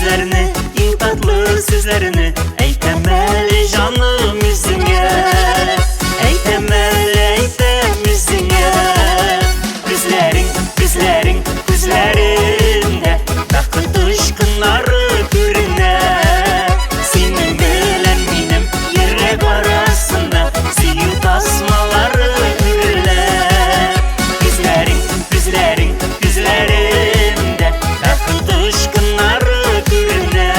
сүзләрне, иң татлы сүзләрне әйтәм әле, җаным, үзеңә. Әйтәм әле, әйтәм үзеңә. Күзләрең, күзләрең, күзләреңдә бәхет очкыннары күренә. Синең белән минем йөрәк арасында сөю тасмалары үрелә. Күзләрең, күзләрең, күзләреңдә бәхет очкыннары күренә.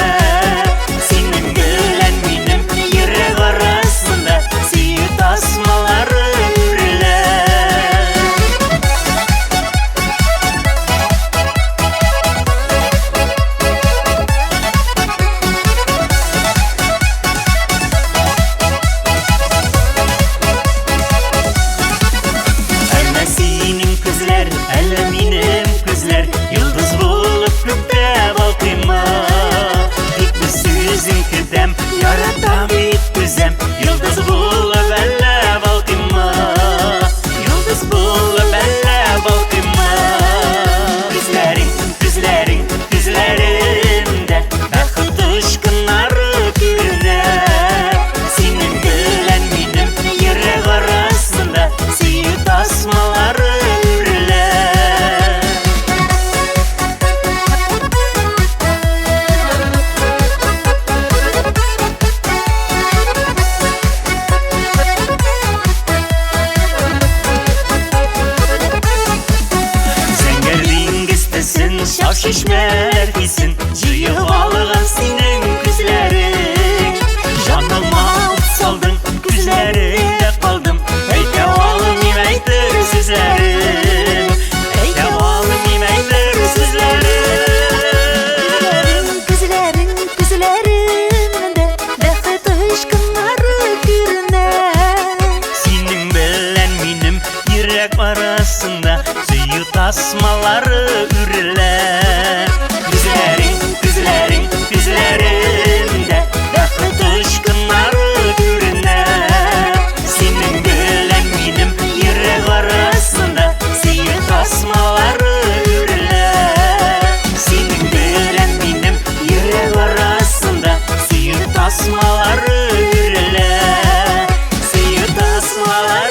Синең белән минем йөрәк арасында сөю тасмалары үрелә. Әллә синең күзләр, әллә минем күзләр йолдыз булып күктә балкыймы? Тик бер сүзең көтәм, яратам дип түзәм, йолдыз булып әллә балкыймы? Йолдыз булып әллә балкыймы? Күзләрең, күзләрең, күзләреңдә бәхет очкыннары күренә. Синең белән минем йөрәк арасында сөю тасмалары үрелә. Зәңгәр диңгез төсен, саф чишмәләр хисен җыеп алган синең күзләрең. Җаныма ут салдың, күзләреңдә калдым. Әйтә алмыйм әйтер сүзләрем. Әйтә алмыйм әйтер сүзләрем. Күзләрең, күзләреңдә бәхет очкыннары күренә. Синең белән минем йөрәк арасында сөю тасмалары үрелә. Күзләрең, күзләрең, күзләреңдә бәхет очкыннары күренә. Синең белән минем йөрәк арасында сөю тасмалары үрелә. Синең белән минем йөрәк арасында сөю тасмалары үрелә. Сөю тасмалары.